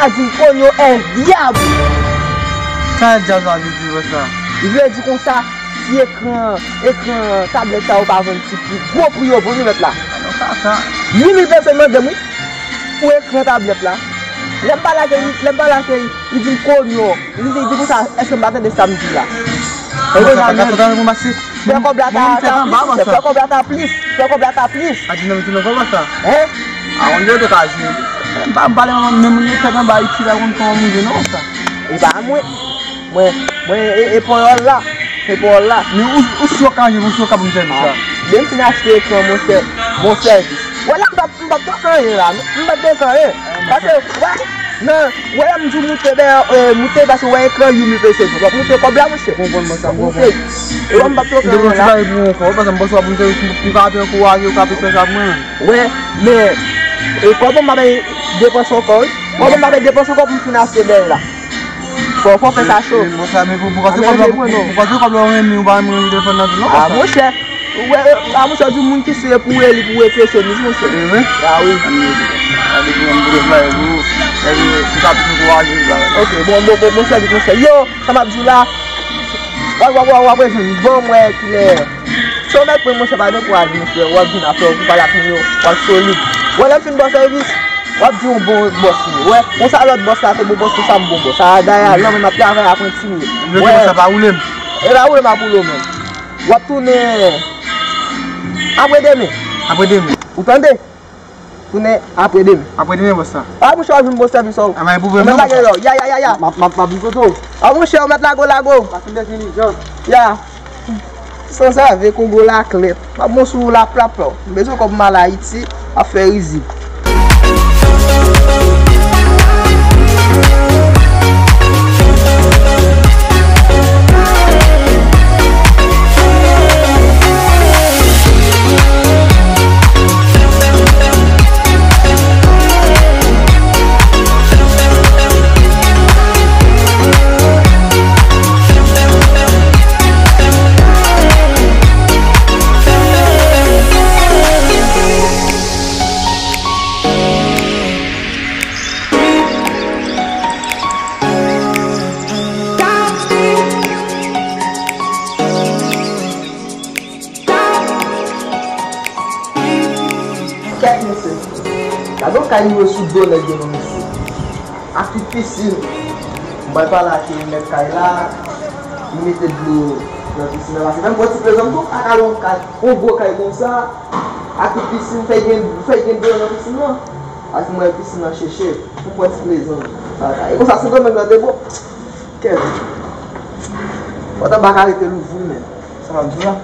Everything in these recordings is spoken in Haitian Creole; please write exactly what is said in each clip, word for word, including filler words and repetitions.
A di m konn yo envyab. Sa dyab sa vle di, bòs la? Li vle di konsa, si ekran, ekran tablèt sa yo pa vann ti pri gwo pri yo vann wi mèt la. A non, sa, sa. Uit mil peso l mande m wi. Pou ekran tablèt la. Lè m pale ak li, lè m pale ak li, li di m konn yo. Li di, li di konsa, èske m pa tande sa m di la? Ou konn sa nèt. Fè kòb la ta, ta plis, fè kòb la ta plis, fè kòb la ta plis. A di nan tounen kòb la sa. Hein? A, on dirait te ka jwe. M pa, m pale menm moun yo tèt anba Ayiti la, konn kòman moun jwe non sa. E pa mwen. Mwen, mwen, e, e ponyòl la. E ponyòl la. Men ou, ou si w ka jwe, ou si w ka pou m sèvi sa. Depi m fin achte ekran, monchè, bon sèvis. Wè la, m p ap, m p ap fè anyen la. M p ap fè anyen. Paske, wè, nan, wè la m di w moute, ben, euh, moute, paske wè ekran uit mil peso. W ap moute kòb la, monchè. Konprann mwen sa, m konprann. Moute. E wè m p ap fè anyen la. M te pral pou yon kòb, paske m panse w ap m te, m ka te ankouraje, w ka te fè sa pou mwen. Wè, men, e kòb m pa bay depanse ankò, wi. Kòb m pa bay depanse ankò pou m fin achte bèl la. Fò, fò fè sa cho. Bon, sa, men pou, pou, pou, pou, pou, pou, pou, kòb la ou renmen, ou pa renmen defann nan tou, non, a, monchè. Ou wè, a, monchè, di moun ki se pou eli, pou enpresyonis, monchè. E vre? A, wi. A, depi yon gwo travay pou, epi, pou sa plis ankouraje la. Ok, bon, bon, bon, monchè, monchè. Yo, sa m ap di w la, w ap, w ap, w ap, w ap rejwenn ban m wè kilè. Se yon nèg mwen, monchè, pa dekouraje, monchè. W ap vin afè w, pou pale ak moun yo, w ap solid. Wè, lè m fin ban sèvis, w ap di yon bon bòs li. Wè, konsa lòt bòs la te bon bòs, konsa m bon bòs. A, dayè, lè mwen m ap travay apranti m ye. Yo te konsa pa woule m. E pa woule m ap woule w menm. W ap tounen apre demen. Apre demen. Ou tande? Tounen apre demen. Apre demen, bòs la. A, monchè, w ap jwenn bon sèvis, o. A, men pou mwen, non. Ya, ya, ya, ya. M ap, m ap, m ap vin kote w. A, monchè, w mèt lago, lago. Pase entèlijan. Ya. Sanzave Kongo laklèt. M ap bon sou laplap la. M bezwen kòb m al Ayiti, ap fè rizib. Kèt mesye. Gade yon kay rive sou do nèg yo non mesye. Ak tout pisin. M pral pale ak mèt kay la. Li mete dlo nan pisin nan. Paske menm pran ti plezan m tou pa ka lwe yon kay, yon gwo kay konsa. Ak tout pisin, fè gen, fè gen dlo nan pisin nan. Paske m wè pisin nan cheche. M pran ti plezan m. E konsa se grann nèg la te bon. Kèt. Pòt an pa ka rete louvri menm. Sa m ap di w la.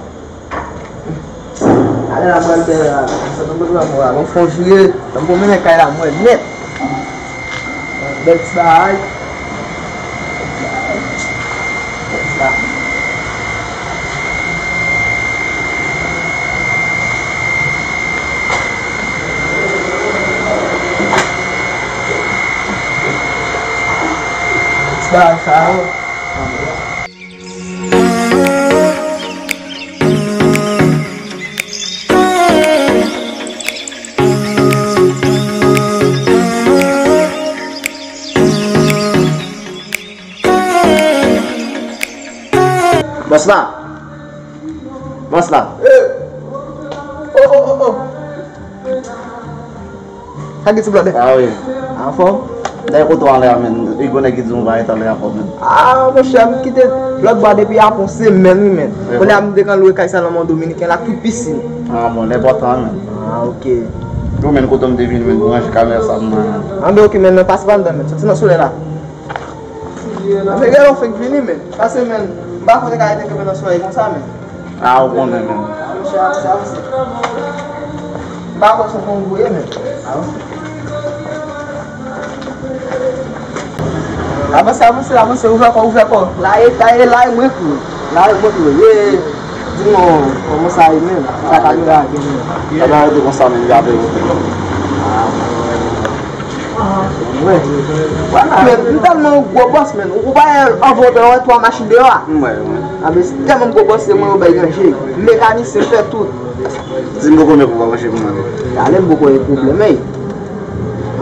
Ale la, mwen bèl la. Sa tonbe pou lanmò la. Mwen fè yon vire. Mwen pwomennen kay la, mwen nèt. Bèl ti bagay. Bèl ti bagay. Ti bagay sa yo. Bòs la. Bòs la. Eh. Oh, oh, oh, oh. Sa gen ti blòdè? Ah wi. Anfòm? Dèyè kote w ale a, menn. E gwo nèg ki di m va rete ale anfòm, menn. Ah, monchè, m kite lòt bò a depi apre yon semèn, wi, menn. Kounye a m te konn lwe kay sa nan men yon dominiken la, tout pisin. Ah, bon, l enpòtan, menn. Ah, ok. Yo, menn, kote m te vin, menn, pou ranje kamera sa, menn. Anben, ok, menn, pase pa anndan, menn. Soti nan solèy la. Anben, gade w fenk vini, menn. Pase, menn. M pa konn ka rete kenbe nan solèy konsa, menn. Ah, ou konnen menm. Monchè, avanse, avanse. M pa kwè se konn gouye menm. Avanse. Avanse, avanse, avanse, ouvè kò, ouvè kò. La e, la e, la e mwen kou. La e mwen kou. Ye, di mwen, kòman sa ye menm? Sa kamera a gen menm? Sa pa rete konsa menm, li ap rete. Ah. Wè. Wè, men, m tèlman yon gwo bòs, men. Ou pa wè anvan w te wè twa machin deyò a? M wè, m wè. Anben, tèlman m gwo bòs, se mwen yo bay ranje. M mekanisyen, m fè tout. Di m poko men pou w ranje pou mwen. Talè m poko gen pwoblèm, ey.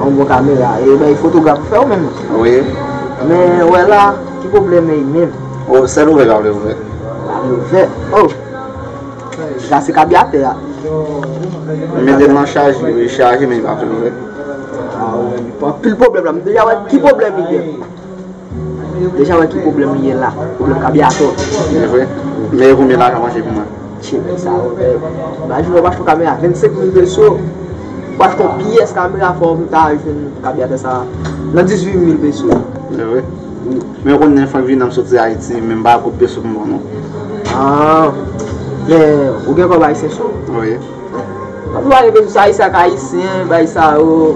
Yon bon kamera, e bay fotograf fè w menm. Wi. Men, wè la, ki pwoblèm e menm? O, sèl ouvè pa vle ouvè. Pa vle ouvè. O. Sa se kabyatè a. M mete l nan chaje, li chaje, men li pa vle ouvè. A, wi. Anpil pwoblèm la. M deja wè ki pwoblèm li gen. Deja wè ki pwoblèm li ye la. Pwoblèm kabyatè. Se vre. Men e konbyen lajan w achte pou mwen? Tchè, men sa yo, men. Ba, jodi a, w achte yon kamera vennsenk mil peso. W achte yon pyès kamera, fò m ta jwenn kabyatè sa nan dizuit mil peso. Se vre. Wi. Men ou konnen fank vini an m soti Ayiti, men m pa kout peso pou m pran non. A, men ou gen kòb ayisyen sou ou? Wi. Mwen pa gen bezwen sa, ayisyen ak ayisyen, bay sa yo.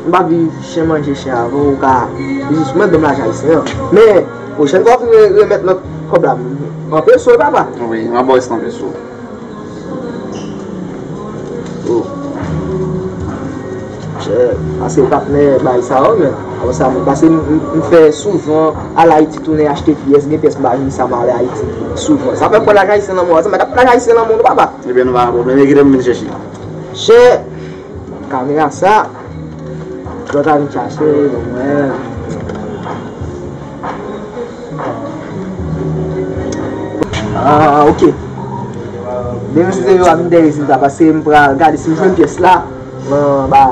M pa viv chen manje chen avan, ou ka jis mwen ban m lajan ayisyen an. Men, pwochèn fwa w vin re-, remèt lòt kòb la, m, an peso, wi, papa. Wi, m ap ba w san peso. O. Chè, pase patnè bay sa yo, men. Apre sa, mwen pase m, m, m fè souvan al Ayiti tounen achte pyès, gen pyès m pa jwenn sa m ale Ayiti souvan. Sa fè m pran lajan ayisyen nan men w, sa m ap pran lajan ayisyen nan men w, papa. Ebyen, nou pa gen pwoblèm, e kilè m vin chèche? Chè, kamera sa, lè w ta vin chache, bon, mwen. A, ok. Demen si se yo a vin dèyè rezilta, paske m pral gade si m jwenn pyès la, nan bay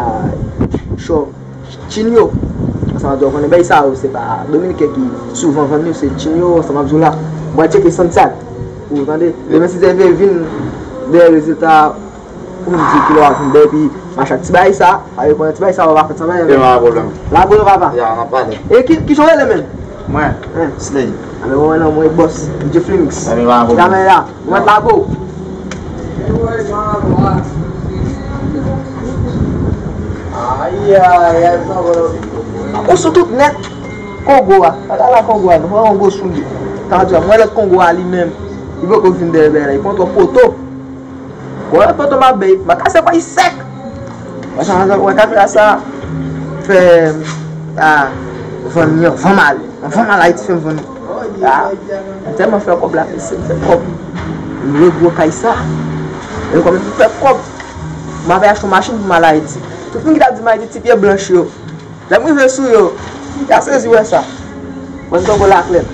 shop. Chinyo. Ansanm avè w konnen bay sa yo, se pa Dominiken ki souvan vann yo, se Chinyo, ansanm ap di w la. Mwen tcheke Sandsad. Ou tande? Demen si Zève vin dèyè rezilta, pou m di kilè w ap vin dèyè, epi machin ak ti bagay sa, ale konnen ti bagay sa, w ap fè sa, men. E pa pwoblèm. Lagò, papa. Ya, n ap pale. E ki, ki jan w rele menm? Mwen, Slay. A, men mwen non, mwen bòs, D J Flimix. Ebyen, pa gen pwoblèm. Kamera, mwen lagò. Ou sou tout nèt. Kongo a. Gade la Kongo a, non, Kongo sou li. Sa vle di, mwen lòt Kongo a li menm, li poko vin dèyè bèlè, li pran twòp poto. Wè, poto m ap bay, m a kase kò, li sèk. Wè sa, wè kamera sa fè, a, vann li, vann m ale. Vann m ale Ayiti fè m vann li. A, m tèlman fè kòb la, mesye, m fè kòb. M lwe gwo kay sa. E kòb m fè kòb. M ap achte yon machin pou m al Ayiti. Tout moun ki t ap di m Ayiti ti pye blanch yo. Lè m rive sou yo, y a sezi wè sa. Mwen m tankou laklè.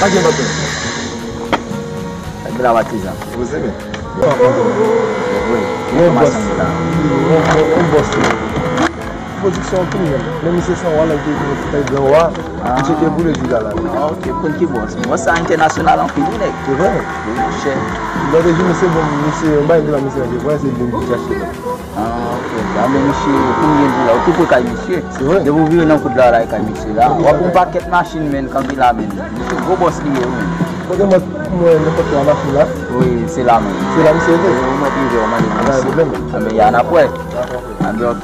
Pa gen lòt. Sa gen la patizan. Poze men. Wi. Yon bòs. Yon bòs. Pwodiksyon anpil menm. Men misye se yon wa, lè l te vin fè gran wa. Li tcheke pou l di gala. Ah, ok, pou l ki bòs. Bòs sa entènasyonal anpil, wi, nèg. Se vre. Wi, monchè. Lòt jou, misye bon, misye, yon bagay de la misye, se vre, se vin chache la. Ah, ok. Anben, misye, pou m byen di la, ou tou pre kay misye. Se vre. Depi w vire nan kout la, la, e kay misye la. W ap yon pakèt machin, men, kanpe la, men. Misye gwo bòs li ye, wi, men. Kote mwen, mwen, nenpòt la machin la? Wi, se la menm. Se la misye ye? Wi, mwen prive, w mande misye. Pa gen pwoblèm. Anben, y a n ap wè. Anben, ok.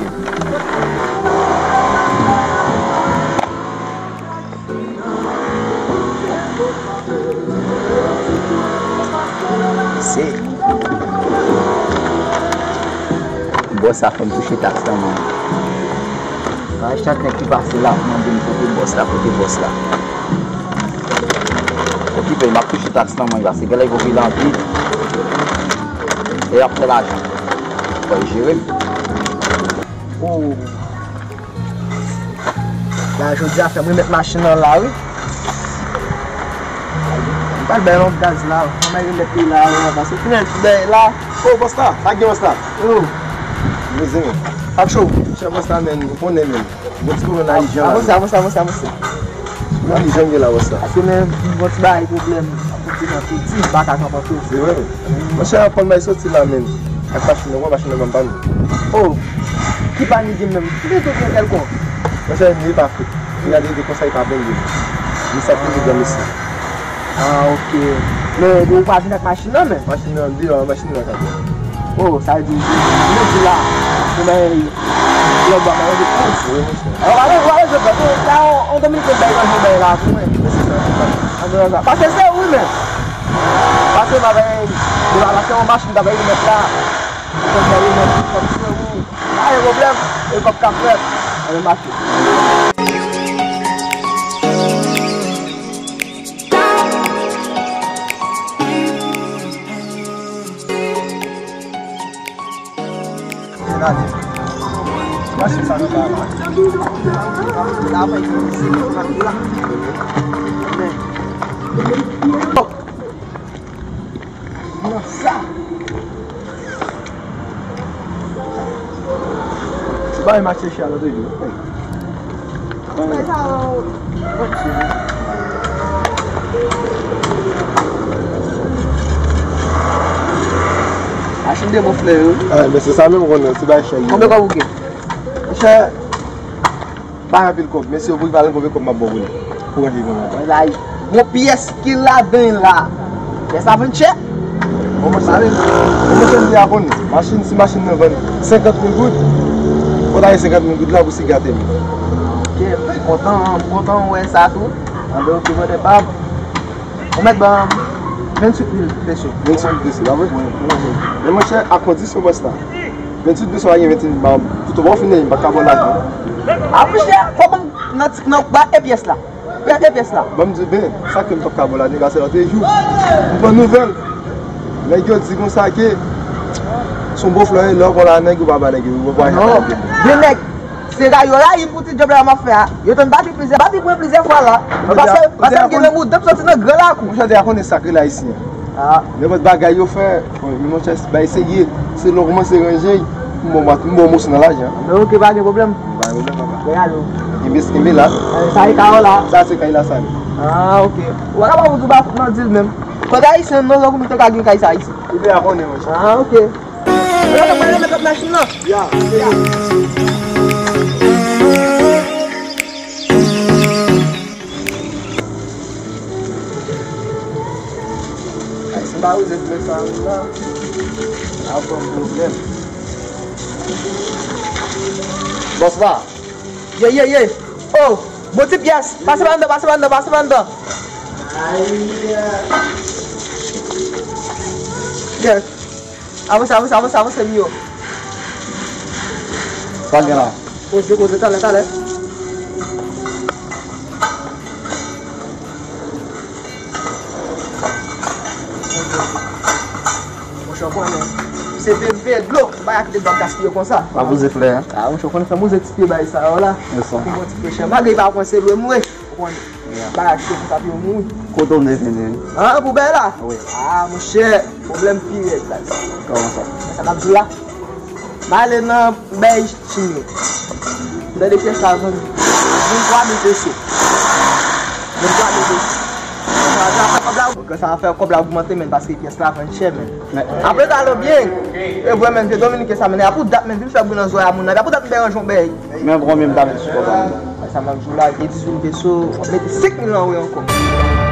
Se. Bòs la fè m touche taks nan men. Kay chak nèg ki pase la ap mande m kote bòs la, kote bòs la. Okipe, m ap touche taks nan men paske gen lè yo vin anpil. E y ap fè lajan. Fò y jere m. Oh. La, jodi a fè m remèt machin nan la, wi. M pral bay yon gaz la, fò m al remèt li la, wi, paske fini bay la. Oh, bòs la, sa k gen bòs la? Oh. Mezanmi. Sa k cho? Chè bòs la, men, ou konnen, men. Bon ti pwoblèm nan Ayijan la. Avanse, avanse, avanse, avanse. Nan Ayijan gen la, bòs la. Paske, men, bon ti bagay pwoblèm. Ti nan piti, m pa ka kanpe anpil. Se vre. Monchè, ann pran bay soti la, men. Ak machin nan, wè machin nan, pa m. Oh, ki pa ni gen menm. Ki gen tout gen kèlkonk. Monchè, li pa fou. Li gade de konsa, li pa vle li. Li sa ki li dan mesye. Ah, ok. Men, ou pa vin ak machin nan, men? Machin nan, deyò, machin nan, sa. Oh, sa vle di, ou di la, ou bay lòt bò, manje tou. Wi, monchè. Alò, wale, wale, jodi la, on Dominiken bay manje bay la pou mwen. Mèsi, sa. An, non, sa. Pase se ou, men. Pase, m a bay, m a pase yon machin, ta bay yon mèt la. Kòb sa yo mèt, kòb se ou. Pa gen pwoblèm, e kòb k ap fèt. Ann mache. Mache sa nou pa la. Nan sa. Se pa yon mache chè a lòt jou. Machin de bon flè yo. Ah, men se sa menm konnen, se bay chè. Konbyen kòb ou gen? Chè. Pa anpil kòb, men si yo pou li pa gen konbyen kòb m ap ba w pou li. Pou ranje yon nan. Wè la, bon pyès ki ladan la. Pyès la vann chè. Bon, monchè, bon, monchè, m te a konn. Machin, si machin nan vann senkant mil goud, fò ta gen senkant mil goud la pou si gate m. Ok, m kontan, m kontan wè sa tou. Anben, ok, brother Bob. Ou mèt ban m venntuit mil peso. Venntuit mil peso, pa vre? Wi, wi, wi. Men monchè, a kondisyon bòs la. Venntuit mil peso pa gen venntuit mil, ban m. Toutan w fin, m pa ka ba w lajan. A monchè, fò ban m nan ti, nan ba e pyès la. Ba e pyès la. Ban m di, ben, sa ke m p ap ka ba w la, nèg la se lòt jou. M pran nouvèl. Nèg yo di konsa ke se yon bon flè, lè w pran la, nèg yo pa ba nèg yo, yo pa. Non, de nèg. Se rayi yo rayi m pou ti djòb la m ap fè a. Yo tann pa di plizyè, pa di mwen plizyè fwa la. Paske, paske m gen lanmou dan m soti nan gran lakou. Monchè, deja konnen sa k rele ayisyen. Ah. Nenpòt bagay yo fè, bon, monchè, bay serye. Se lè w kòmanse ranje, m bon, m bon moso nan lajan. Men ok, pa gen pwoblèm. Pa gen pwoblèm, papa. Mwen ale. Kenbe, kenbe la. Eh, sa e kay la? Sa se kay la, sa. Ah, ok. Ou pa kapab ou tou pa fout nan dil menm. Kòt ayisyen, non, lòk ou nou te ka gen kay sa ayisyen. Ou deja konnen, monchè. Ah, ok. Yo, mwen remèt lòt machin nan. Ya, ya. Ay, si m pa wouze flè sa, la, la, ban m pwoblèm. Bòs la. Ye, ye, ye. Oh, bon ti pyès. Pase pa anndan, pase pa anndan, pase pa anndan. Ay, yeah. Yes. Avanse, avanse, avanse, avanse, Mio. Sa gen la? Koze, koze, talè, talè. Monchè, w konnen, se te vye dlo, bagay ki te dwe ap gaspiye konsa. Pa poze flè, hein? Ah, monchè, w konnen fè m poze ti pye bay sa yo la. Pou bon ti pye chè. Malgre li pa pran se lwe m we. Ou konn bagay ki te konsa pou yo mouri. Kote w vle vini? Ah, pou bèy la? Wi. Ah, monchè, pwoblèm pi rèd la. Kòman sa? Men sa m ap di w la. M ale nan bèy Chimyo. M tande pyès la vann venntwa mil peso. Venntwa mil peso. Sa, sa fè kòb la, sa fè kòb la ogmante, men, paske pyès la vann chè, men. Apre talè byen. E vre, men, se Dominiken sa, men, apou dat, men, vin fè bri nan zòrèy a moun nan. Apou dat m deranje yon bèy. Men konbyen m ta met sou kòb la? Sa m ap di w la, gen dizuit mil peso, w ap mete senk mil nan wi ankò.